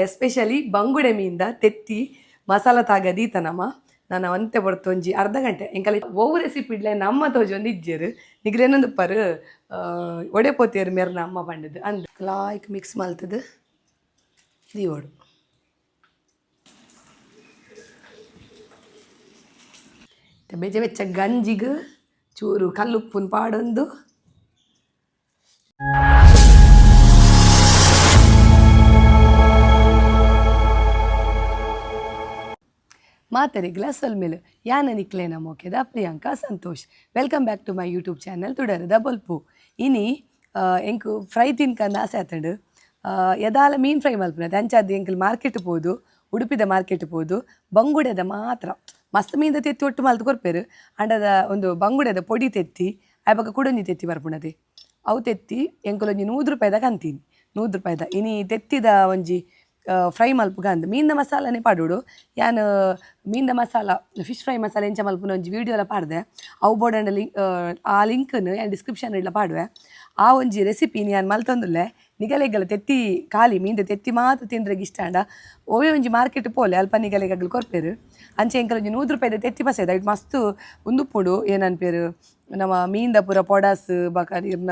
Especially ಬಂಗುಡೆ ಮೀನ್ದ ತೆತ್ತಿ ಮಸಾಲ ತಾಗ ದೀತನಮ್ಮ ನಾನು ಒಂತೆ ಬರ್ತೊಂಜಿ ಒಂಜಿ ಅರ್ಧ ಗಂಟೆ ಎಂಕಲೆ ಒವು ರೆಸಿಪಿ ಇಡ್ಲೆ ನಮ್ಮ ತೋಜೊಂದು ಇಜ್ಜೆರು ನಿಗ್ಲೇನೊಂದು ಪರು ಒಡೆ ಪೋತಿಯರು ಮೇರ್ನ ಅಮ್ಮ ಪಂಡದು ಅಂದ್ ಲಾಯ್ಕ್ ಮಿಕ್ಸ್ ಮಲ್ತದು ದೀವೋಡು. ಬೆಜೆ ಬೆಚ್ಚ ಗಂಜಿಗ್ ಚೂರು ಕಲ್ಲುಪ್ಪುನ್ ಪಾಡೊಂದು ಮಾತರಿಗ್ಲ ಸೊಲ್ಮೆಲು ಯಾನ ನಿಕ್ಲೇನ ಮೋಕೆದ Priyanka Santosh. Welcome back to my YouTube channel ತುಡರದ ಬೊಲ್ಪು. ಇನಿ ಎಂಕು ಫ್ರೈ ತಿನ್ಕಂದು ಆಸೆ ಆತಂಡು. ಯದಾಲ ಮೀನ್ ಫ್ರೈ ಮಲ್ಪುನತೆ ಅಂಚಾದ್ ಎಂಕಲ್ ಮಾರ್ಕೆಟ್ ಪೋದು, ಉಡುಪಿದ ಮಾರ್ಕೆಟ್ ಪೋದು ಬಂಗುಡೆದ ಮಾತ್ರ ಮಸ್ತ್ ಮೀನ್ದ ತೆತ್ತಿ ಒಟ್ಟು ಮಲ್ತ್ ಕೊರ್ಪೆರು. ಅಂಡದ ಒಂದು ಬಂಗುಡೆದ ಪೊಡಿ ತೆತ್ತಿ ಆಯ್ಬಕ ಕುಡೊಂಜಿ ತೆತ್ತಿ ಬರ್ಪುನತೆ ಅವು ತೆತ್ತಿ ಎಂಕುಲೊಂಜಿ 100 ರೂಪಾಯಿದ ಕಂತೀನಿ 100 ರೂಪಾಯಿದ. ಇನಿ ತೆತ್ತಿದ ಒಂಜಿ ಫ್ರೈ ಮಲ್ಪುಗ ಅಂದ್ ಮೀನ್ದ ಮಸಾಲನೆ ಪಾಡೋಡು. ಯಾನ್ ಮೀನ್ದ ಮಸಾಲ ಫಿಶ್ ಫ್ರೈ ಮಸಾಲ ಎಂಚ ಮಲ್ಪುನ ಒಂಜಿ ವೀಡಿಯೋಲ ಪಾಡ್ದೆ. ಅವು ಬೋಡಂಡ ಲಿಂಕ್ ಆ ಲಿಂಕ್ನ್ ಯಾನ್ ಡಿಸ್ಕ್ರಿಪ್ಷನ್ ಇಡ್ಲ ಪಾಡುವೆ. ಆ ಒಂಜಿ ರೆಸಿಪಿನ್ ಯಾನ್ ಮಲ್ತೊಂದುಲ್ಲೆ. ನಿಗಲೆಗಲ ತೆತ್ತಿ ಖಾಲಿ ಮೀನ್ದ ತೆತ್ತಿ ಮಾತ್ರ ತಿಂದ್ರೆಗ್ ಇಷ್ಟ ಆಂಡ ಒವ್ವೆ ಒಂಜಿ ಮಾರ್ಕೆಟ್ ಪೋಲೆ ಅಲ್ಪ ನಿಗಲೆಗ್ ಕೊರ್ಪೆರು. ಅಂಚೆ ಎಂಕಲ್ ಒಂಜಿ 100 ರೂಪಾಯಿದ ತೆತ್ತಿ ಪಸೆದ ಐಟ್ ಮಸ್ತ್ ಉಂದುಪ್ಪುಂಡು. ಏನನ್ಪೆರು ನಮ್ಮ ಮೀನ್ದ ಪೂರ ಪೊಡಾಸ್ ಬಕ ಇರ್ನ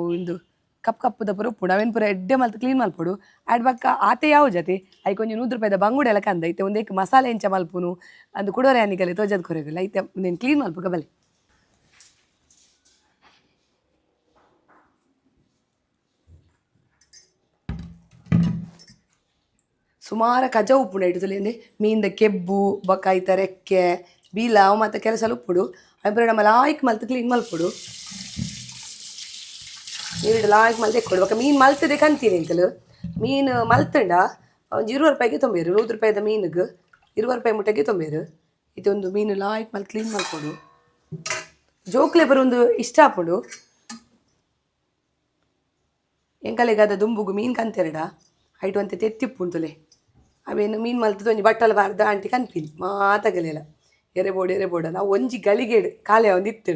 ಉಂದು ಕಪ್ ಕಪ್ಪುದ ಪೂರ ಉಪ್ಪುಂಡು. ಅವೆನ್ ಪೂರ ಎಡ್ಡೆ ಮಲ್ತ್ ಕ್ಲೀನ್ ಮಲ್ಪೊಡು. ಆಯ್ಡ್ ಬೊಕ್ಕ ಆತೆ ಯಾವು ಜತೆ ಐಕ್ ಒಂಜಿ 100 ರೂಪಾಯಿದ ಬಂಗುಡೆ ಎಲ್ಲ ಕಂದ ಐತೆ ಒಂದೇಕ್ ಮಸಾಲೆ ಎಂಚ ಮಲ್ಪುನು ಅಂದ್ ಕುಡೋರೆ ನಿಗಲೆ ತೋಜದ್ ಕೊರೆಗುಲ್ಲ. ಐತೆ ಉಂದೆನ್ ಕ್ಲೀನ್ ಮಲ್ಪುಗ ಬಲೆ. ಸುಮಾರ ಕಜ ಉಪ್ಪುಂಡು ಐಟ್ ತುಲೆಂದೆ ಮೀನ್ದ ಕೆಬ್ಬು ಬೊಕ್ಕ ಐತ ರೆಕ್ಕೆ ಬೀಲ ಅವು ಮಾತ ಕೆಲಸ ಉಪ್ಪುಡು. ಅವು ಪೂರ ನಮ್ಮ ಲಾಯ್ಕ್ ಮಲ್ತ್ ಕ್ಲೀನ್ ಮಲ್ಪೊಡು. ನೀರುಡು ಲಾಯ್ಕ್ ಮಲ್ತ್ ಎಕ್ಕೊಡು. ಬೊಕ್ಕ ಮೀನು ಮಲ್ತದೆ ಕಂತೀನಿ ಎಂಕಲು ಮೀನು ಮಲ್ತಂಡ ಒಂಜಿ 20 ರೂಪಾಯಿಗೆ ತೊಂಬೇರು. 100 ರೂಪಾಯಿದ ಮೀನುಗ್ 20 ರೂಪಾಯಿ ಮುಟ್ಟಗೆ ತೊಂಬೇರು. ಇದೊಂದು ಮೀನು ಲಾಯ್ಕ್ ಮಲ್ತ್ ಕ್ಲೀನ್ ಮಲ್ಪೊಡು. ಜೋಕ್ಲೆ ಬರೊಂದು ಇಷ್ಟ ಆಪುಂಡು. ಎಂಕಲೆಗಾದ ದುಂಬುಗು ಮೀನು ಕಂತೆರಡ ಐಟ್ ಒಂತೆ ತೆತ್ತಿಪ್ಪುಂತುಲೆ ಅವೇನು ಮೀನು ಮಲ್ತದ ಒಂಜಿ ಬಟ್ಟಲು ಬಾರ್ದ ಆಂಟಿ ಕನ್ಪಿನಿ ಮಾತಗಲೆಲ್ಲ ಎರೆ ಬೋಡು ಎರೆ ಬೋಡ. ನಾವು ಒಂಜಿ ಗಳಿಗೆಡು ಕಾಲೆ ಒಂದು ಇತ್ತು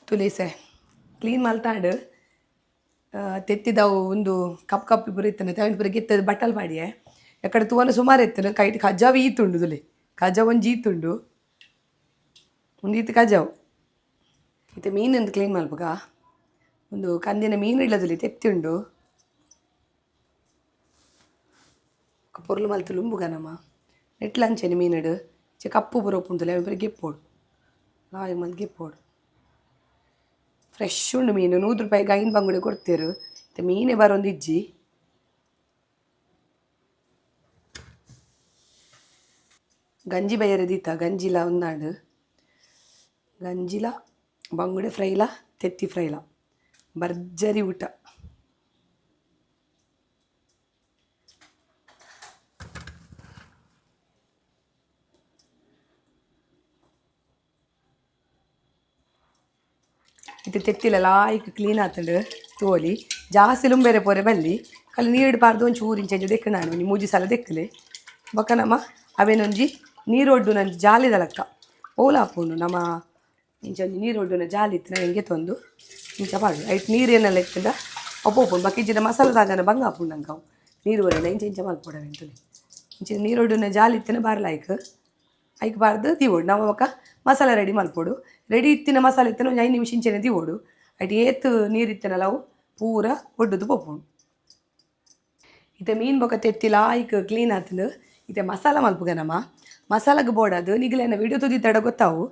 ತುಲೇಸೆ ಕ್ಲೀನ್ ಮಲ್ತಾಂಡ್ ತೆತ್ತಿದವು ಒಂದು ಕಪ್ ಕಪ್ ಪೂರ ಇತ್ತನ ಅವನ ಪೂರ ಗೆತ್ತದ ಬಟ್ಟಲ್ ಪಾಡಿಯೆ. ಎಕಡೆ ತೂವನ ಸುಮಾರು ಎತ್ತನ ಕೈಟ್ ಕಜಾವ್ ಈತುಂಡು ತುಲೆ ಕಜಾವ್ ಒಂಜಿ ಈತುಂಡು ಒಂದು ಈತು ಕಜಾವ್. ಇತ್ತೆ ಮೀನೊಂದು ಕ್ಲೀನ್ ಮಲ್ಪುಗ. ಒಂದು ಕಂದಿನ ಮೀನು ಇಲ್ಲದಲ್ಲಿ ತೆತ್ತಿ ಉಂಡು. ಪೊರ್ಲು ಮಲ್ತು ಲುಂಬುಗ ನಮ್ಮ ನೆಟ್ಲಂಚೆನೆ ಮೀನುಡು ಚೆ ಕಪ್ಪು ಪೂರ ಉಪ್ಪುಂಡು ಅವೆ ಪೂರ ಗೆಪ್ಪೋಡು ಲಾಯ್ ಮಲ್ತ್ ಗೆಪ್ಪೋಡು. ಫ್ರೆಶ್ ಉಂಡು ಮೀನು 100 ರೂಪಾಯಿಗೆ 5 ಬಂಗುಡೆ ಕೊಡ್ತೇರು. ಇತ್ತೆ ಮೀನೇ ಬರೊಂದು ಇಜ್ಜಿ. ಗಂಜಿ ಬಯ್ಯರೆ ದೀತ ಗಂಜಿಲ ಒಂದಾಂಡ್ ಗಂಜಿಲ ಬಂಗುಡೆ ಫ್ರೈಲ ತೆತ್ತಿ ಫ್ರೈಲ ಭರ್ಜರಿ ಊಟ. ಇತ್ತೆ ತೆತ್ತಿಲ ಲಾಯ್ಕ್ ಕ್ಲೀನ್ ಆತಂಡು ತೋಲಿ ಜಾಸ್ತಿ ಲುಂಬೆರೆ ಪೋರೆ ಬಲ್ಲಿ ಕಲಿ ನೀರು ಪಾರ್ದು ಒಂಚೂರು ಇಂಚ ದೆಕ್ಕನಾಡು ಒಂಜಿ ಮೂಜಿ ಸಲ ದೆಕ್ಕಲೆ. ಬೊಕ್ಕ ನಮ್ಮ ಅವೇನೊಂಜಿ ನೀರೊಡ್ಡು ನಂಜಿ ಜಾಲಿದ ಲೆಕ್ಕ ಓಲ ಆಪುಂಡು. ನಮ್ಮ ಇಂಚ ಒಂಜಿ ನೀರು ಒಡ್ಡುನ ಜಾಲಿ ಇತ್ತಿನ ಎಂಗೆ ತೊಂದು ಇಂಚ ಪಾಡು ಐಟ್ ನೀರು ಏನೆಲ್ಲ ಇತ್ತಂಡ ಅವು ಪೋಪುಂಡು. ಬೊಕ್ಕ ಇಜ್ಜಿಡ ಮಸಾಲೆ ದಾಗನ ಬಂಗ ಆಪುಂಡು ನಂಗೆ ಅವು ನೀರು ಒರೆನ ಇಂಚ ಇಂಚ ಮಲ್ಪೊಡು ಅವೆನ್ ತುಲೆ. ಇಂಚ ನೀರೊಡ್ಡುನ ಜಾಲಿ ಇತ್ತಿನ ಬಾರ್ಲ ಐಕ್ ಐಕ್ ಬಾರ್ದು ದೀವೊಡು. ನಾವು ಬೊಕ್ಕ ಮಸಾಲೆ ರೆಡಿ ಮಲ್ಪೊಡು. ರೆಡಿ ಇತ್ತಿನ ಮಸಾಲೆ ಇತ್ತಿನ ಒಂಜಿ 5 ನಿಮಿಷ ಇಂಚನೆ ದೀವೊಡು. ಐಟ್ ಏತ್ ನೀರು ಇತ್ತಿನಲ್ಲ ಅವು ಪೂರ ಒಡ್ಡುದು ಪೋಪುಂಡು. ಇತ್ತೆ ಮೀನು ಬೊಕ್ಕ ತೆತ್ತಿ ಲಾಯ್ಕ್ ಕ್ಲೀನ್ ಆತಂಡು. ಇತ್ತೆ ಮಸಾಲ ಮಲ್ಪುಗ ನಮ್ಮ ಮಸಾಲಗ್ ಬೋಡದು ನಿಗಲೆನ ವೀಡಿಯೋ ತೂದಿತ್ತಡ ಗೊತ್ತಾವು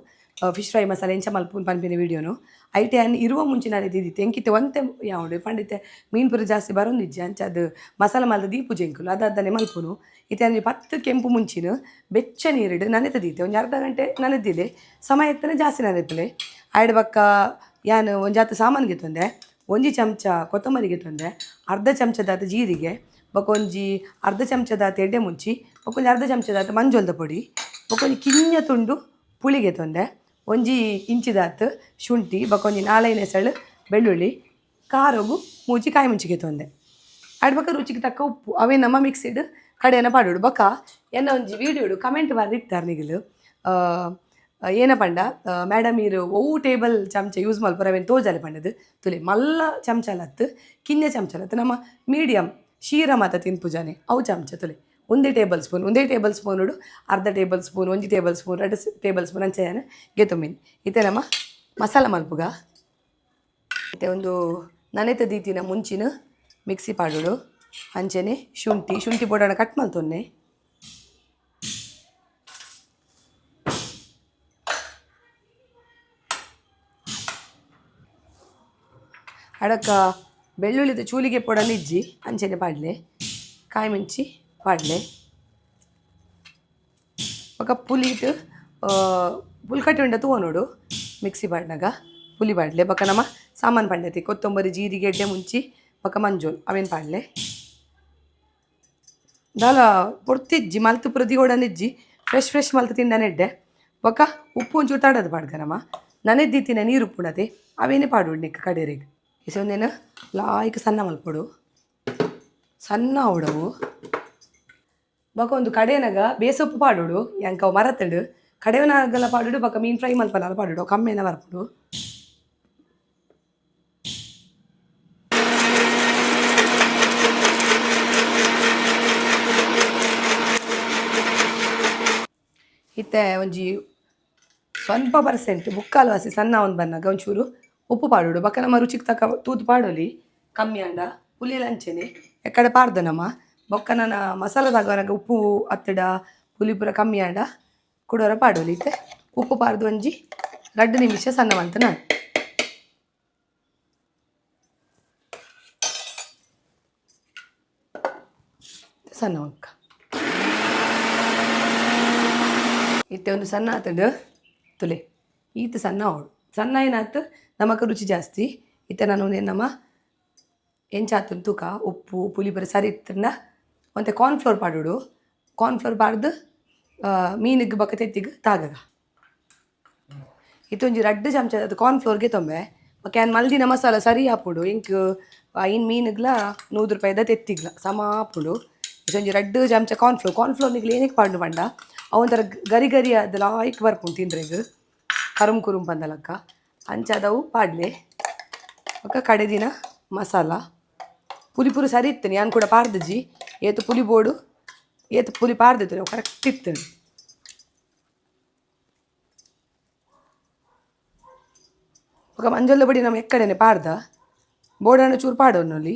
ಫಿಶ್ ಫ್ರೈ ಮಸಾಲೆ ಎಂಚ ಮಲ್ಪುನ್ ಪನ್ಪಿನ ವೀಡಿಯೋನು. ಐಟೆ ಯಾನ್ ಇರುವ ಮುಂಚೆ ನಾನು ಇದ್ದಿತ್ತು ಎಂಕಿತ್ತೆ ಒಂತೆ ಯಾವುಂಡು ಪಂಡಿತ್ತೆ ಮೀನು ಪೂರ ಜಾಸ್ತಿ ಬರೊಂದಿಜ್ಜಿ ಅಂಚ ಅದು ಮಸಾಲ ಮಲ್ತ ದೀಪುಜಿ ಎಂಕುಲು ಅದಾದನೆ ಮಲ್ಪುನು. ಇತ್ತೆ ಅಂಜಿ 10 ಕೆಂಪು ಮುಂಚಿನ ಬೆಚ್ಚ ನೀರಿಡು ನನೆತ ದೀತೆ ಒಂಜಿ ಅರ್ಧ ಗಂಟೆ ನನೆದಿಲೆ ಸಮಯ ಇತ್ತನೆ ಜಾಸ್ತಿ ನನೆಪುಲೆ. ಆಯ್ಡ್ ಬೊಕ್ಕ ಯಾನ್ ಒಂಜಾತ್ ಸಾಮಾನು ಗೆತ್ತೊಂದೆ. ಒಂಜಿ ಚಮಚ ಕೊತ್ತಂಬರಿ ಗೆತ್ತೊಂದೆ, ಅರ್ಧ ಚಮಚದಾತ್ ಜೀರಿಗೆ, ಬೊಕ್ಕ ಒಂಜಿ ಅರ್ಧ ಚಮಚದಾತ್ ಎಡ್ಡೆ ಮುಂಚಿ, ಬೊಕ್ಕ ಒಂಜಿ ಅರ್ಧ ಚಮಚದಾತ್ ಮಂಜೊಲ್ದ ಪೊಡಿ, ಬೊಕ್ಕ ಒಂಜಿ ಕಿಂಜ ತುಂಡು ಪುಳಿ ಗೆತ್ತೊಂದೆ, ಒಂಜಿ ಇಂಚಿದಾತ್ ಶುಂಠಿ, ಬೊಕ್ಕ ಒಂಜಿ 4-5 ಎಸಳು ಬೆಳ್ಳುಳ್ಳಿ, ಖಾರೊಗು ಮೂಜಿ ಕಾಯಿ ಮುಂಚಿ ಗೆತ್ತೊಂದೆ. ಆಯ್ಡ್ ಬೊಕ್ಕ ರುಚಿಗೆ ತಕ್ಕ ಉಪ್ಪು. ಅವೇ ನಮ್ಮ ಮಿಕ್ಸಿಡ್ ಕಡೆಯನ್ನ ಪಾಡೋಡು. ಬೊಕ್ಕ ಎನ್ನ ಒಂಜಿ ವೀಡಿಯೋಡು ಕಮೆಂಟ್ ಬಾರ್ದಿತ್ತಾರೆ ನಿಗಲು ಏನ ಪಂಡ ಮೇಡಮ್ ಈರು ಒವು ಟೇಬಲ್ ಚಮಚ ಯೂಸ್ ಮಲ್ಪರ ಅವೇನು ತೋಜಾಲೆ ಪಂಡದು. ತುಲೆ ಮಲ್ಲ ಚಮಚಲತ್ತು ಕಿನ್ಯ ಚಮಚಲತ್ತು ನಮ್ಮ ಮೀಡಿಯಂ ಶೀರ ಮಾತ ತಿನ್ಪುಜಾನೆ ಅವು ಚಮಚ ತುಲೆ. ಒಂದೇ ಟೇಬಲ್ ಸ್ಪೂನ್, ಒಂದೇ ಟೇಬಲ್ ಸ್ಪೂನ್ ಅರ್ಧ ಟೇಬಲ್ ಸ್ಪೂನ್, ಒಂಜಿ ಟೇಬಲ್ ಸ್ಪೂನ್, ಎರಡು ಟೇಬಲ್ ಸ್ಪೂನ್ ಅಂಚೆನೆ ಗೆತೊಂಬಿನಿ. ಇತ್ತೆ ನಮ್ಮ ಮಸಾಲ ಮಲ್ಪುಗ. ಇತ್ತೆ ಒಂದು ನನೆತ ದೀತಿನ ಮುಂಚಿನ ಮಿಕ್ಸಿ ಪಾಡೋಡು. ಅಂಚೆನೆ ಶುಂಠಿ, ಶುಂಠಿ ಪೊಡಣ ಕಟ್ ಮಲ್ತೊನ್ನೆ. ಅಡಕ ಬೆಳ್ಳುಳ್ಳಿದ ಚೂಲಿಗೆ ಪೊಡನ ಇಜ್ಜಿ, ಅಂಚೆನೆ ಪಾಡ್ಲೆ. ಕಾಯಿ ಮುಂಚಿ ಪಾಡ್ಲೆ. ಬೊಕ ಪುಲಿಟ್ ಪುಲ್ಕಟ್ಟಿ ಉಂಡ ತೂವೊನೊಡು ಮಿಕ್ಸಿ ಪಾಡ್ನಗ ಪುಲಿ ಪಾಡ್ಲೆ. ಬೊಕ ನಮ ಸಾಮಾನು ಪಂಡತಿ ಕೊತ್ತಂಬರಿ, ಜೀರಿಗೆ, ಎಡ್ಡೆ ಮುಂಚಿ ಬೊಕ ಮಂಜೋಲ್ ಅವೇನು ಪಾಡ್ಲೆ. ದಾಲ ಪೊರ್ತಿಜ್ಜಿ ಮಲ್ತು ಪೂರ ಇಜ್ಜಿ, ಫ್ರೆಶ್ ಫ್ರೆಶ್ ಮಲ್ತು ತಿಂಡನೆ ಎಡ್ಡೆ. ಬೊಕ ಉಪ್ಪು ಒಂಚೂರು ತಡದು ಪಾಡ್ಗ. ನಮ ನನೆದ್ದಿತ್ತಿನ ನೀರು ಉಪ್ಪುಣತೆ ಅವೇನೆ ಪಾಡೋಡು ನಿಕ್ಕ ಕಡೇರಿಗೆ. ಇಸೊಂದೇನು ಲಾಯ್ಕ್ ಸಣ್ಣ ಮಲ್ಪೊಡು, ಸಣ್ಣ ಅವಡವು. ಬೊಕ ಒಂದು ಕಡೆನಗ ಬೇಸೊಪ್ಪು ಪಾಡೋಡು, ಎಂಕವು ಮರತಡು ಕಡೆವನಾಗಲ ಪಾಡೋಡು. ಬೊಕ ಮೀನು ಫ್ರೈ ಮಲ್ಪನಾಲ ಪಾಡೋಡು, ಕಮ್ಮಿನ ಬರ್ಪುಡು. ಇತ್ತೆ ಒಂಜಿ ಸ್ವಲ್ಪ ಪರ್ಸೆಂಟ್ ಬುಕ್ಕಾಲು ವಾಸಿ ಸಣ್ಣ ಒಂದು ಬನ್ನಾಗ ಒಂಚೂರು ಉಪ್ಪು ಪಾಡೋಡು. ಬೊಕ ನಮ್ಮ ರುಚಿಗೆ ತಕ್ಕ ತೂದು ಪಾಡೊಲಿ. ಕಮ್ಮಿ ಆಂಡ ಪುಲಿ ಅಂಚೆನೆ ಎಕ್ಕಡೆ ಪಾಡ್ದ ನಮ್ಮ. ಬೊಕ್ಕ ನನ ಮಸಾಲ ತಾಗುವನಗ ಉಪ್ಪು ಅತ್ತಡ ಪುಲಿ ಪೂರ ಕಮ್ಮಿ ಆಂಡ ಕುಡೋರ ಪಾಡೊಲಿ. ಇತ್ತೆ ಉಪ್ಪು ಪಾಡ್ದು ಒಂಜಿ 2 ನಿಮಿಷ ಸಣ್ಣ ಮಲ್ತನ. ಸಣ್ಣ ಮಕ್ಕ ಇತ್ತೆ ಒಂದು ಸಣ್ಣ ಆತಂಡು ತುಲೆ. ಈತ ಸಣ್ಣ ಅವಳು ಸಣ್ಣ ಏನಾಯ್ತು ನಮಕ್ ರುಚಿ ಜಾಸ್ತಿ. ಇತ್ತೆ ನಾನು ನಮ್ಮ ಎಂಚಾತುಂಡು ತೂಕ, ಉಪ್ಪು ಪುಲಿ ಪೂರ ಸರಿ ಇತ್ತಂಡ ಒಂತೆ ಕಾರ್ನ್ಫ್ಲೋರ್ ಪಾಡೋಡು. ಕಾರ್ನ್ಫ್ಲೋರ್ ಪಾಡ್ದು ಮೀನಿಗೆ ಬೊಕ ತೆತ್ತಿಗೆ ತಾಗಗ. ಇತ್ತೊಂಜಿ 2 ಚಮಚ ಅದು ಕಾರ್ನ್ಫ್ಲೋರ್ಗೆ ತೊಂಬೆ. ಬೊಕ ಯಾನ್ ಮಲ್ದಿನ ಮಸಾಲ ಸರಿ ಆಪುಂಡು ಎಂಕ್. ಐನ್ ಮೀನುಗ್ಲ 100 ರೂಪಾಯಿದ ತೆತ್ತಿಗ್ಲ ಸಮ ಆಪುಂಡು. ಇತ್ತೊಂಜಿ 2 ಚಮಚ ಕಾರ್ನ್ಫ್ಲೋರ್. ಕಾರ್ನ್ಫ್ಲೋರ್ ನಿಗ್ಲು ಏನಕ್ಕೆ ಪಾಡ್ಡು ಪಂಡ ಅವೊಂಥರ ಗರಿ ಗರಿ ಆದ್ ಲಾಯ್ಕ್ ಬರ್ಪುಂಡು ತಿಂದ್ರೆಗ್, ಕರುಮ್ ಕುರುಮ್ ಪಂದಲಕ್ಕ. ಅಂಚಾದವು ಪಾಡ್ಲೆ. ಬೊಕ ಕಡೆದಿನ ಮಸಾಲ ಪುಲಿ ಪೂರ ಸರಿ ಇತ್ತು. ಯಾನ್ ಕೂಡ ಪಾಡ್ದಿಜಿ. ಏತ್ ಪುಲಿ ಬೋಡು ಏತ್ ಪುಲಿ ಪಾಡ್ದಿತ್ತು, ಅವು ಕರೆಕ್ಟ್ ಇತ್ತು. ಬೊಕ ಮಂಜೊಲ್ಲ ಬಡಿ ನಮ್ಮ ಎಕ್ಕಡೆನೆ ಪಾಡ್ದ, ಬೋಡಾಂಡ ಚೂರು ಪಾಡೊನೊಲಿ.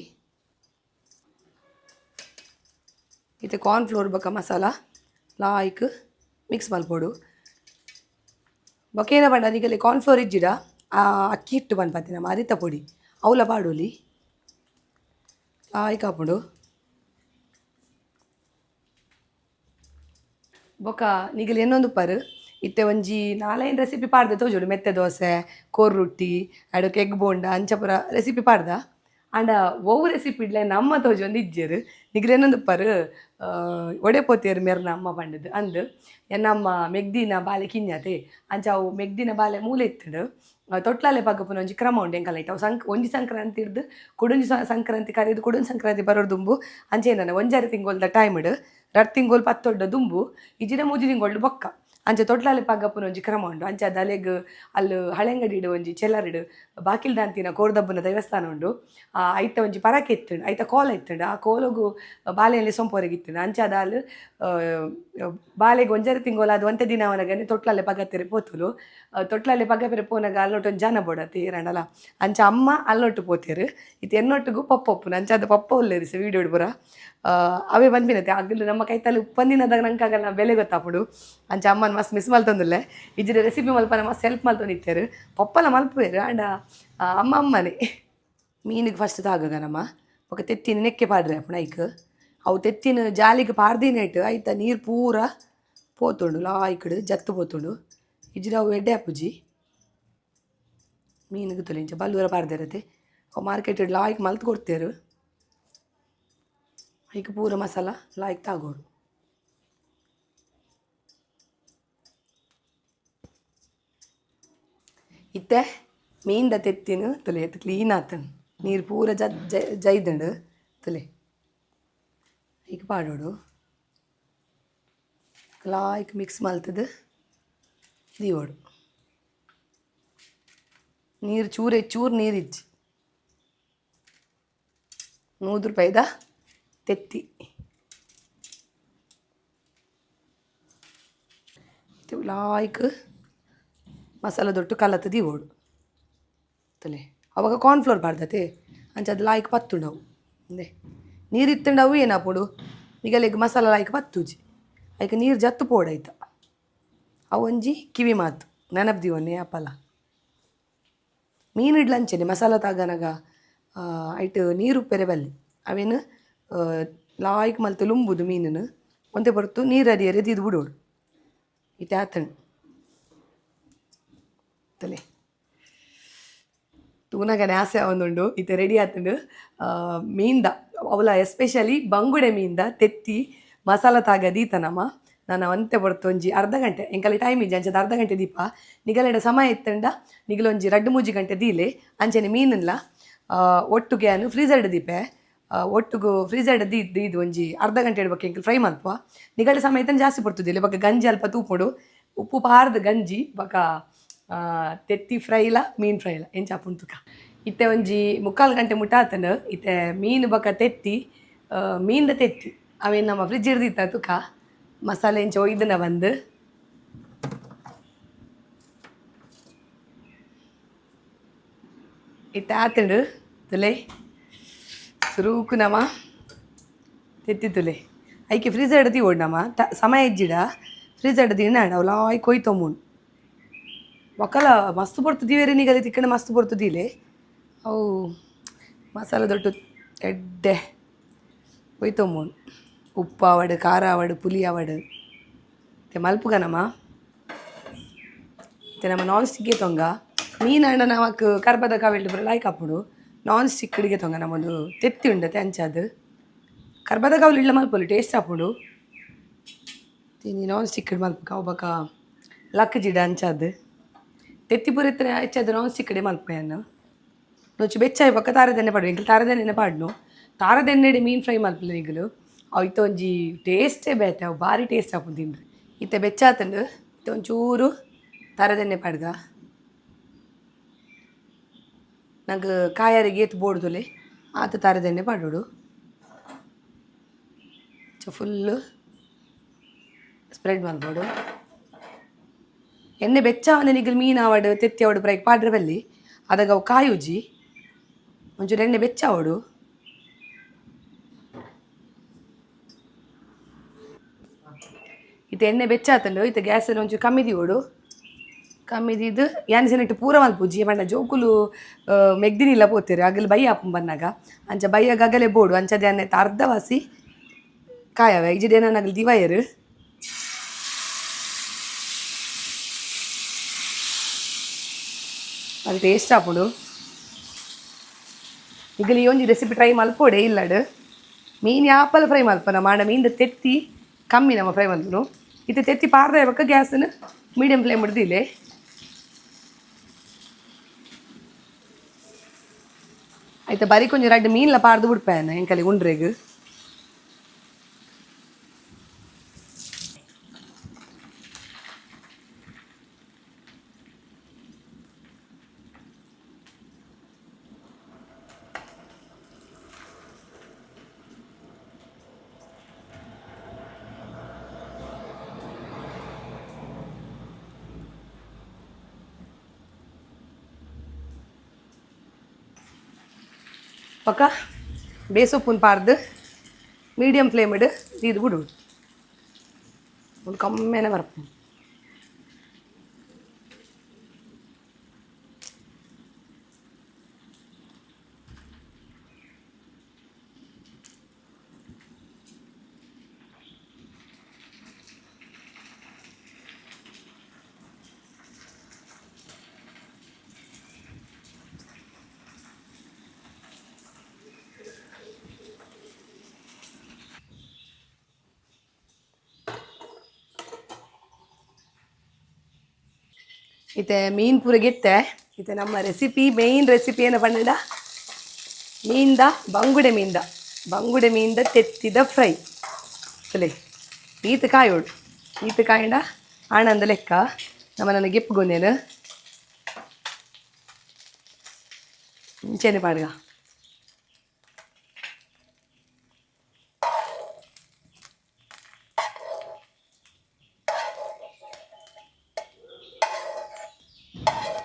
ಇತ್ತೆ ಕಾರ್ನ್ ಫ್ಲೋರ್ ಬೊಕ ಮಸಾಲ ಲಾಯ್ಕ್ ಮಿಕ್ಸ್ ಮಲ್ಪೊಡು. ಬೊಕ ಏನ ಪಂಡ ನಿಗಲೆ ಕಾರ್ನ್ ಫ್ಲೋರ್ ಇಜ್ಜಿಡ ಆ ಅಕ್ಕಿ ಹಿಟ್ಟು ಪನ್ಪತಿ ನಮ್ಮ ಅರಿತ ಪೊಡಿ ಅವುಲ ಪಾಡೊಲಿ, ಲಾಯ್ಕ್ ಆಪುಂಡು. ಬೊಕ ನಿಗಲ್ ಎನ್ನೊಂದು ಪರ್ ಇತ್ತೆ ಒಂಜಿ ನಾಲೈನ್ ರೆಸಿಪಿ ಪಾಡ್ದೆ ತೋಜೋಡು. ಮೆತ್ತೆ ದೋಸೆ, ಕೋರ್ ರೊಟ್ಟಿ, ಅಡಕ್ಕೆ ಎಗ್ ಬೋಂಡ ಅಂಚ ಪೂರ ರೆಸಿಪಿ ಪಾಡ್ದ. ಆಂಡ ಒವು ರೆಸಿಪಿ ಇಡ್ಲೆ ನಮ್ಮ ತೋಜೊಂದು ಇಜ್ಜೆರ್. ನಿಗಲ್ ಎನ್ನೊಂದು ಪರ್ ಒಡೆ ಪೋತೇರು ಮೆರ್ನ ಅಮ್ಮ ಪಂಡದು ಅಂದ್. ಎನ್ನಮ್ಮ ಮೆಗ್ದಿನ ಬಾಲೆ ಕಿನ್ಯತೆ, ಅಂಚ ಅವು ಮೆಗ್ದಿನ ಬಾಲೆ ಮೂಲೆ ಇತ್ತುಂಡು. ತೊಟ್ಲಾಲೆ ಪಗ್ಗಪುನ ಒಂಜಿ ಕ್ರಮ ಉಂಡು ಎಂಕಲ ಅವು. ಒಂಜಿ ಸಂಕ್ರಾಂತಿ ಹಿಡ್ದು ಕುಡೊಂಜಿ ಸಂಕ್ರಾಂತಿ ಕರಿದು ಕುಡೊಂಜಿ ಸಂಕ್ರಾಂತಿ ಬರೋಡು ದುಂಬು ಅಂಚೆ ಒಂಜಾರೆ ತಿಂಗೊಲ್ದ ಟೈಮ್ ಇಡು 2 ತಿಂಗೊಲು ಪತ್ತೊಡ್ಡ ದುಂಬು ಇಜಿನ 3 ತಿಂಗೊಲ್ಡು ಬೊಕ್ಕ ಅಂಚೆ ತೊಟ್ಲಾಲೆ ಪಗ್ಗಪ್ಪನ ಒಂಜಿ ಕ್ರಮ ಉಂಡು. ಅಂಚೆ ಅಲೆಗ್ ಅಲ್ಲು ಹಳೆಂಗಡಿಡು ಒಂಜಿ ಚೆಲ್ಲರಿಡು ಬಾಕಿಲ್ ದಾಂತಿನ ಕೋರ್ದಬ್ಬನ ದೇವಸ್ಥಾನ ಉಂಡು. ಐತ ಒಂಜಿ ಪರಕೆ ಇತ್ತುಂಡು, ಐತ ಕೋಲ ಇತ್ತುಂಡು. ಆ ಕೋಲಗು ಬಾಲೆಯಲ್ಲಿ ಸೊಂಪೊರೆಗೆ ಇತ್ತುಂಡು. ಅಂಚೆ ಅದಾಲ್ ಬಾಲೆಗ್ ಒಂಜರೆ ತಿಂಗೊಲು ಅದು ಒಂತೆ ದಿನ ಅವನಗನೆ ತೊಟ್ಲಲ್ಲೇ ಪಗತ್ತೆರೆ ಪೋತುಲು. ತೊಟ್ಲಲ್ಲೇ ಪಗಪೆರೆ ಪೋನಗ ಅಲ್ಲೊಟ್ಟು ಒಂಜಿ ಜನ ಬೋಡತ್ತೆ ಏರಂಡಲ. ಅಂಚ ಅಮ್ಮ ಅಲ್ಲೊಟ್ಟು ಪೋತೇರು. ಇತ್ತೆ ಎನ್ನೊಟ್ಟಿಗೂ ಪಪ್ಪ ಉಪ್ಪುನು. ಅಂಚ ಅದು ಪಪ್ಪ ಉಲ್ಲೇರಿ ಸ ವೀಡಿಯೋ ಪೂರ ಅವೇ ಬಂದ್ಬಿನತೆ. ಅಗಲು ನಮ್ಮ ಕೈತಲ್ಲಿ ಉಪ್ಪಂದಿನದಾಗ ನಂಕಾಗಲ್ಲ ಬೆಲೆ ಗೊತ್ತಾಪುಡು. ಅಂಚ ಅಮ್ಮನ ಮಸ್ತ್ ಮಿಸ್ ಮಲ್ತೊಂದುಲ್ಲೆ. ಇಜ್ಜಿಡ ರೆಸಿಪಿ ಮಲ್ಪನ ಮಸ್ತ್ ಹೆಲ್ಪ್ ಮಲ್ತೊಂದಿತ್ತೇರು. ಪಪ್ಪಲ ಮಲ್ಪುವೆರು, ಆಂಡ ಅಮ್ಮ ಅಮ್ಮನೇ. ಮೀನಿಗೆ ಫಸ್ಟ್ ತಾಗಗ ನಮ್ಮ. ಬೊಕ ತೆತ್ತಿನ ನೆಕ್ಕೆ ಪಾಡ್ರೆ ಅಪ್ಪಣ ಐಕ್. ಅವು ತೆತ್ತಿನ ಜಾಲಿಗೆ ಪಾಡ್ದಿನೇಟ್ ಐತ ನೀರು ಪೂರ ಪೋತುಂಡು, ಲಾಯ್ಕಡ್ ಜತ್ತು ಪೋತುಂಡು. ಇಜ್ಜಿಡ ಅವು ಎಡ್ಡೆ ಆಪುಜಿ. ಮೀನಿಗೆ ತುಲೆ ಇಂಚ ಬಲ್ಲೂರ ಪಾಡ್ದಿರತ್ತೆ. ಅವು ಮಾರ್ಕೆಟ್ ಲಾಯ್ಕ್ ಮಲ್ತ್ ಕೊಡ್ತೇರು. ಐಕ್ ಪೂರ ಮಸಾಲ ಲಾಯ್ಕ್ ತಾಗೋಡು. ಇತ್ತೆ ಮೀನ್ದ ತೆತ್ತಿನ ತುಲೆ ಎತ್ತು ಕ್ಲೀನ್ ಆತನ್. ನೀರು ಪೂರ ಜೈದಂಡು ತುಲೆ. ಐಕ್ ಪಾಡೋಡು, ಲಾಯ್ಕ್ ಮಿಕ್ಸ್ ಮಲ್ತದು ದೀವೋಡು. ನೀರು ಚೂರೆ ಚೂರು ನೀರಿಜ್ಜಿ. 100 ರೂಪಾಯಿದ ತೆತ್ತಿ. ಲಾಯ್ಕ್ ಮಸಾಲ ದೊಟ್ಟು ಕಲತ್ತು ದೀವೋಡು ತಲೆ. ಅವಾಗ ಕಾರ್ನ್ಫ್ಲೋರ್ ಪಾಡ್ದತೆ, ಅಂಚ ಅದು ಲಾಯ್ಕ್ ಪತ್ತುಂಡವು. ಅಂದೆ ನೀರು ಇತ್ತುಂಡವು ಏನಾಪುಂಡು ನಿಗಲೆಗ್ ಮಸಾಲ ಲಾಯ್ಕ್ ಪತ್ತುಜಿ, ಐಕ್ ನೀರು ಜತ್ತು ಪೋಡೈತ. ಅವು ಒಂಜಿ ಕಿವಿ ಮಾತು ನೆನಪು ದೀವೊನ್ನೆ ಅಪ್ಪಲ. ಮೀನು ಇಡ್ಲಂಚೆನೆ ಮಸಾಲ ತಾಗನಗ ಐಟ್ ನೀರು ಉಪ್ಪೆರೆ ಬಲ್ಲಿ. ಅವೇನು ಲಾಯ್ಕ್ ಮಲ್ತ್ ಲುಂಬುದು ಮೀನನ್ನು ಒಂತೆ ಪೊರ್ತು ನೀರು ಅರಿಯರೆ ದೀದ್ ಬುಡೋಡು. ಇತ್ತೆ ಆತಂಡು ತಲೆ. ತೂನಗನೆ ಆಸೆ ಆವೊಂದುಂಡು. ಇತ್ತೆ ರೆಡಿ ಆತುಂಡು ಮೀನ್ದ, ಅವಲ ಎಸ್ಪೆಷಲಿ ಬಂಗುಡೆ ಮೀನ್ದ ತೆತ್ತಿ ಮಸಾಲ ತಾಗ ದೀತ ನಮ. ನಾನು ಒಂತೆ ಪೊರ್ತು ಒಂಜಿ ಅರ್ಧ ಗಂಟೆ, ಎಂಕಲೆ ಟೈಮ್ ಇಜ್ಜಿ ಅಂಚದ ಅರ್ಧ ಗಂಟೆ ದೀಪ. ನಿಗಲೆಡ ಸಮಯ ಇತ್ತಂಡ ನಿಗಲೊಂಜಿ 2-3 ಗಂಟೆ ದೀಲೆ. ಅಂಚನೆ ಮೀನುಲ್ಲ ಒಟ್ಟುಗೆ ಅನು ಫ್ರೀಸರ್ಡ್ ದೀಪೆ. ಒಟ್ಟುಗು ಫ್ರೀಸರ್ಡ್ ದೀದ್ ಒಂಜಿ ಅರ್ಧ ಗಂಟೆ ಇಡ್ಬೇಕು, ಎಂಕಲ್ ಫ್ರೈ ಮಲ್ಪುವ. ನಿಗಲೆ ಸಮಯ ಇತ್ತಂಡ ಜಾಸ್ತಿ ಪೊರ್ತುದಿಲ್ಲ. ಬೊಕ ಗಂಜಿ ಅಲ್ಪ ತೂಪೊಡು, ಉಪ್ಪು ಪಾರ್ದ್ ಗಂಜಿ ಬೊಕ ತೆತ್ತಿ ಫ್ರೈಲ ಮೀನು ಫ್ರೈಲ ಎಂಚ ಆಪುಂಡು ತುಕ. ಇತ್ತೆ ಒಂಜಿ 3/4 ಗಂಟೆ ಮುಟ್ಟ ಆತಂಡು. ಇತ್ತೆ ಮೀನು ಬೊಕ ತೆತ್ತಿ, ಮೀನ್ದ ತೆತ್ತಿ ಅವೇನು ನಮ್ಮ ಫ್ರಿಜ್ ಹಿಡ್ದಿತ್ತ ತುಕ ಮಸಾಲೆ ಇಂಚ ಒಯ್ದನ ಬಂದು. ಇತ್ತೆ ಆತಂಡು ತುಲೆ ಸುರುಕು ನಮ ತೆತ್ತಿ ತುಲೆ. ಐಕೆ ಫ್ರೀಸರ್ ಓಡ್ ನಮ ಸಮಯ ಇಜ್ಜಿಡ ಫ್ರೀಸರ್ ದಿನ ಅವು ಲಾಯ್ ಕೊಯ್ತೊಂಬುಂಡು. ಬೊಕಲ ಮಸ್ತ್ ಪೊರ್ತು ದೀವೆರೆ ನಿಗಲೆ ತಿಕ್ಕಂಡ ಮಸ್ತ್ ಪೊರ್ತು ದೀಲೆ. ಅವು ಮಸಾಲೆ ದೊಟ್ಟು ಎಡ್ಡೆ ಕೊಯ್ತೊಂಬುಂಡು. ಉಪ್ಪು ಆವಡ್, ಖಾರ ಆವಡ್, ಪುಲಿ ಆವಡ್. ಇತ್ತೆ ಮಲ್ಪುಗ ನಮ. ಇತ್ತೆ ನಮ್ಮ ನಾನ್ ಸ್ಟಿಕ್ ತೊಂಗ. ಮೀನು ಆಂಡ ನಮಕ್ ಕರ್ಬದ ಕವೆಲ್ಡ್ ಪೂರ ಲಾಯ್ಕ್ ಆಪುಂಡು. ನಾನ್ ಸ್ಟಿಕ್ ಅಡಿಗೆ ತೊಂಗ ನಮ್ಮದು ತೆತ್ತಿ ಉಂಡತೆ ಅಂಚಾದ್ ಕರ್ಬದ ಕವಲು ಇಳ್ಳ ಮಲ್ಪೊಲಿ, ಟೇಸ್ಟ್ ಆಪುಂಡು. ತಿನಿ ನಾನ್ ಸ್ಟಿಕ್ ಮಲ್ಪುಗ ಅವು ಬೊಕ ಲಕ್ ಜಿಡ. ಅಂಚಾದ್ ತೆತ್ತಿ ಪೂರ ಇತ್ತನೆ ಹೆಚ್ಚಾದ್ ನಾನ್ ಸ್ಟಿಕ್ ಕಡೆ ಮಲ್ಪುವೆ. ನೊಚ್ಚು ಬೆಚ್ಚಾಯಿ ಬೊಕ್ಕ ತಾರದೆಣ್ಣೆ ಪಾಡು. ಎಂಕಲ್ ತಾರದೆಣ್ಣೆ ಪಾಡ್ನು. ತಾರದೆಣ್ಣೆಡ್ ಮೀನು ಫ್ರೈ ಮಲ್ಪುಲೆ ನಿಗಲು, ಅವು ಇತ್ತೆ ಒಂಜಿ ಟೇಸ್ಟೇ ಬೇತೆ. ಅವು ಭಾರಿ ಟೇಸ್ಟ್ ಆಪುಂಡು ತಿಂದ್ರೆ. ಇತ್ತೆ ಬೆಚ್ಚಾತುಂಡು. ಇತ್ತೆ ಒಂಚೂರು ತಾರದೆಣ್ಣೆ ಪಾಡ್ಗ. ನಂಗೆ ಕಾಯಾರಿಗೆ ಏತ್ ಬೋಡ್ದುಲೆ ಆತ ತಾರದೆಣ್ಣೆ ಪಾಡೋಡು. ಫುಲ್ಲು ಸ್ಪ್ರೆಡ್ ಮಲ್ಪೊಡು. ಎಣ್ಣೆ ಬೆಚ್ಚಾವನೆ ನಿಗಲ್ ಮೀನು ಆವಡ್ ತೆತ್ತಿ ಆವಡ್ ಪ್ರೈಕ್ ಪಾಡ್ರೆ ಬಲ್ಲಿ, ಅದಾಗ ಅವು ಕಾಯುಜಿ. ಒಂಚೂರು ಎಣ್ಣೆ ಬೆಚ್ಚಾವಡು. ಇತ್ತೆ ಎಣ್ಣೆ ಬೆಚ್ಚಾತುಂಡು. ಇತ್ತೆ ಗ್ಯಾಸಲ್ಲಿ ಒಂಚೂರು ಕಮ್ಮಿ ದೀವೊಡು. ಕಮ್ಮಿ ದೀದ್ ಯಾನ್ ಸೆನೆಟ್ ಪೂರ ಮಲ್ಪುಜಿ. ಪಂಡ ಜೋಕುಲು ಮೆಗ್ದಿನಿಲ್ಲ ಪೋತೆರ್, ಅಗಲ್ ಬಯ್ಯ ಆಪುಂಡು ಬನ್ನಗ. ಅಂಚ ಬಯ್ಯಗ್ ಅಗಲೆ ಬೋಡು. ಅಂಚದ ಯಾನ್ ಅರ್ಧ ವಾಸಿ ಕಾಯವೆ, ಇಜ್ಜಿಡ ಏನಾನ ಅಗಲ್ ದಿವಾಯೆರ್. ಅದು ಟೇಸ್ಟ್ ಆಪುಂಡು. ನಿಗಲ್ ಈ ಒಂಜಿ ರೆಸಿಪಿ ಟ್ರೈ ಮಲ್ಪೊಡೆ ಇಲ್ಲಡ್. ಮೀನು ಯಾಪಲ ಫ್ರೈ ಮಲ್ಪನ ಮಾಡ ಮೀನ್ದ ತೆತ್ತಿ ಕಮ್ಮಿ ನಮ್ಮ ಫ್ರೈ ಮಲ್ಪುನು. ಇತ್ತೆ ತೆತ್ತಿ ಪಾರ್ದ ಬೊಕ್ಕ ಗ್ಯಾಸನ್ನು ಮೀಡಿಯಂ ಫ್ಲೇಮ್ ದೀಲೆ. ಐತ ಬರೀ ಕೊಂಚ ರಡ್ಡ್ ಮೀನ್ಲ ಪಾರ್ದು ಬುಡ್ಪೇನ ಎಂಕಲಿ ಉಂಡ್ರೆಗ್. ಪಕ್ಕ ಬೇಸೊಪ್ಪುನ್ ಪಾರ್ದು ಮೀಡಿಯಂ ಫ್ಲೇಮ್ಡ್ ದೀದ್ ಬುಡು. ಒಂದು ಕಮ್ಮೆನೆ ಬರ್ಪುಂಡು. ಇತ್ತೆ ಮೀನು ಪೂರ ಗೆತ್ತೆ. ಇತ್ತೆ ನಮ್ಮ recipe, main recipe ಏನು ಪಂಡ ಮೀನ್ದ ಬಂಗುಡೆ, ಮೀನ್ದ ಬಂಗುಡೆ ಮೀನ್ದ ತೆತ್ತಿದ ಫ್ರೈ. ಅಲ್ಲೇ ಈತ ಕಾಯೋಡು. ಈತ ಕಾಯಂಡ ಆನಂದ ಲೆಕ್ಕ. ನಮ್ಮ ನನ್ನ ಗೆಪ್ಪುಗೊಂದೇನು. ಇಂಚೆನೆ ಪಾಡ್ಗ.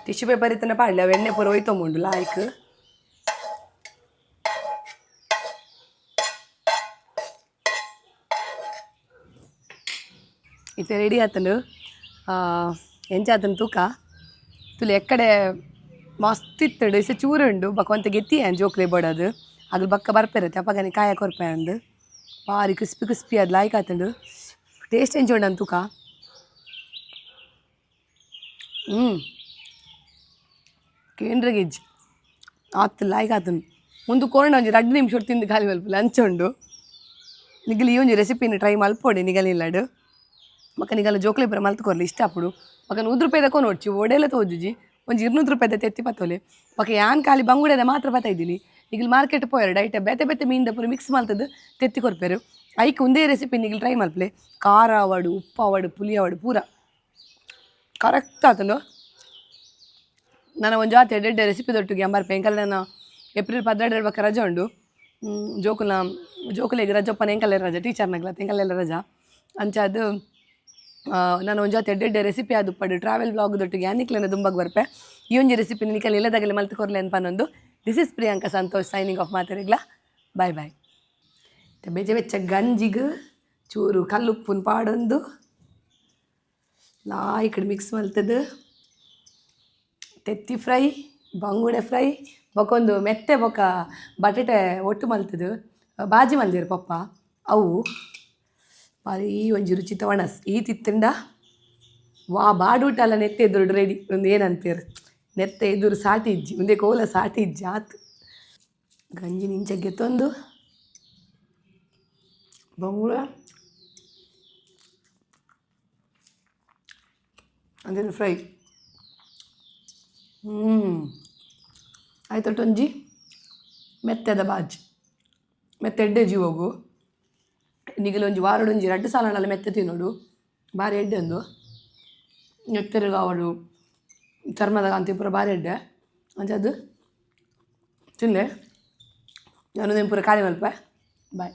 ಟಿಶ್ಯೂ ಪೇಪರ್ ಇತ್ತನ ಪಾಡ್ಲೆ, ಅವು ಎಣ್ಣೆ ಪೂರ ಒಯ್ತೊಂಬುಂಡು ಲಾಯ್ಕ್. ಇತ್ತೆ ರೆಡಿ ಆತುಂಡು. ಎಂಚ ಆತುಂಡು ತೂಕ. ತುಲೆ ಎಕ್ಕಡೆ ಮಸ್ತ್ ಇತ್ತುಂಡು, ಇಸೆ ಚೂರು ಉಂಡು. ಬೊಕ ಒಂತೆ ಗೆತ್ತಿ ಜೋಕ್ಲೆ ಬೋಡದು ಅಗಲ್ ಬೊಕ್ಕ ಬರ್ಪೆರತ್ತೆ ಅಪಗನೆ ಕಾಯ ಕೊರ್ಪೆ ಅಂದ್. ಬಾರಿ ಕ್ರಿಸ್ಪಿ ಕ್ರಿಸ್ಪಿ ಆದ್ ಲಾಯ್ಕ್ ಆತುಂಡು. ಟೇಸ್ಟ್ ಎಂಚ ಉಂಡು ತೂಕ. ಕೇಂದ್ರಗೆ ಇಜ್ಜಿ ಆತ್ ಲಾಯ್ಕ್ ಆತುಂಡು. ಉಂದು ಕೊರ್ಂಡ ಒಂಜಿ 2 ನಿಮಿಷ ತಿಂದು ಖಾಲಿ ಮಲ್ಪುಲೆ ಅಂಚ ಉಂಡು. ನಿಗಲ್ ಈ ಒಂಜಿ ರೆಸಿಪಿನ್ ಟ್ರೈ ಮಲ್ಪೊಡೆ ನಿಗಲ್ ಇಲ್ಲಡ್. ಬೊಕ ನಿಗಲ ಜೋಕ್ಲೆ ಪೂರ ಮಲ್ತ್ ಕೊರ್ಲೆ ಇಷ್ಟ ಆಪುಂಡು. ಬೊಕ 100 ರೂಪಾಯಿದ ಕೊನೊಡ್ಚಿ ಒಡೆಲ ತೋಜುಜಿ. ಒಂಜಿ 200 ರೂಪಾಯಿದ ತೆತ್ತಿ ಪತ್ತೊಲೆ. ಬೊಕ ಯಾನ್ ಖಾಲಿ ಬಂಗುಡೆದ ಮಾತ್ರ ಬತ್ತೈದಿನಿ. ನಿಗಲ್ ಮಾರ್ಕೆಟ್ ಪೋಯೆರ್ ಡೈಟ್ ಬೇತೆ ಬೇತೆ ಮೀನ್ದ ಪೂರ ಮಿಕ್ಸ್ ಮಲ್ತದು ತೆತ್ತಿ ಕೊರ್ಪೆರು. ಐಕ್ ಉಂದೇ ರೆಸಿಪಿ ನಿಗಲ್ ಟ್ರೈ ಮಲ್ಪಲೆ. ಖಾರ ಆವಡ್, ಉಪ್ಪು ಆವಡ್, ಪುಲಿ ಆವಡ್ ಪೂರ ಕರೆಕ್ಟ್ ಆತುಂಡು. ನನ ಒಂಜಿ ಆತೆ ಎಡ್ಡೆ ಎಡ್ಡೆ ರೆಸಿಪಿ ದೊಟ್ಟಿಗೆ ಅಂಬರ್ಪೆ. ಎಂಕಲ್ನ ನನ ಏಪ್ರಿಲ್ 12 ಬೊಕ ರಜೆ ಉಂಡು. ಜೋಕುಲ್ನ ಜೋಕುಲೆಗ್ ರಜೆ ಉಪ್ಪನ ಎಂಕಲ್ನ ರಜೆ, ಟೀಚರ್ನಗ್ಲ ಎಂಕಲ್ನೆಲ್ಲ ರಜಾ. ಅಂಚಾದ್ ನಾನು ಒಂಜಿ ಆತೆ ಎಡ್ಡೆ ಎಡ್ಡೆ ರೆಸಿಪಿ ಆದುಪ್ಪಡು ಟ್ರಾವೆಲ್ ವ್ಲಾಗ್ ದೊಟ್ಟಿಗೆ ಯಾನಿಕ್ಲೆನ ದುಂಬಗ್ ಬರ್ಪೆ. ಈ ಒಂಜಿ ರೆಸಿಪಿ ನಿಕಲ್ ಇಲ್ಲದಾಗಲೆ ಮಲ್ತ್ ಕೊರ್ಲೆ ಅನ್ಪನೊಂದು. This is Priyanka Santosh signing off. ಮಾತೆರೆಗ್ಲ bye ಬಾಯ್. ಬೆಚ್ಚ ಬೆಚ್ಚ ಗಂಜಿಗ್ ಚೂರು ಕಲ್ಲುಪ್ಪುನ್ ಪಾಡೊಂದು ಲಾಯ್ಕಡ್ ಮಿಕ್ಸ್ ಮಲ್ತದು ತೆತ್ತಿ ಫ್ರೈ, ಬಂಗುಡೆ ಫ್ರೈ, ಬೊಕೊಂದು ಮೆತ್ತೆ ಬೊಕ ಬಟಾಟೆ ಒಟ್ಟು ಮಲ್ತದು ಬಾಜಿ ಮಲ್ದಿರು ಪಪ್ಪ. ಅವು ಬಾರಿ ಒಂಜಿ ರುಚಿತ ಒಣಸ್ ಈ ತಿತ್ತುಂಡ ವಾ ಬಾಡೂಟಲ ನೆತ್ತೆ ಎದುರು ರೆಡಿ. ಒಂದು ಏನಂತೀರ್ ನೆತ್ತೆ ಎದುರು ಸಾಟಿ ಇಜ್ಜಿ, ಒಂದೇ ಕೋಲ ಸಾಟಿ ಇಜ್ಜಿ ಆತು. ಗಂಜಿ ನಿಂಚಕ್ಕೆ ತಂದು ಬಂಗುಳ ಅಂದೇನು ಫ್ರೈ. ಆಯ್ತು ಒಂಜಿ ಮೆತ್ತೆದ ಬಾಜಿ, ಮೆತ್ತೆ ಎಡ್ಡೆ ಜೀವಗು. ನಿಗಲ ಒಂಜಿ ವಾರಡೊಂಜಿ ರಡ್ಡ್ ಸಾಲಂಡಲ ಮೆತ್ತೆ ತಿನ್ನೋಡು, ಬಾರಿ ಎಡ್ಡೆ ಉಂದು. ನೆತ್ತೆರ್ ಆವಡು, ಚರ್ಮದ ಕಾಂತಿ ಪೂರ ಬಾರಿ ಎಡ್ಡೆ. ಅಂಚಾದ್ ತಿನ್ಲೆ. ನಾನು ಪೂರ ಖಾಲಿ ಮಲ್ಪೆ. ಬಾಯ್.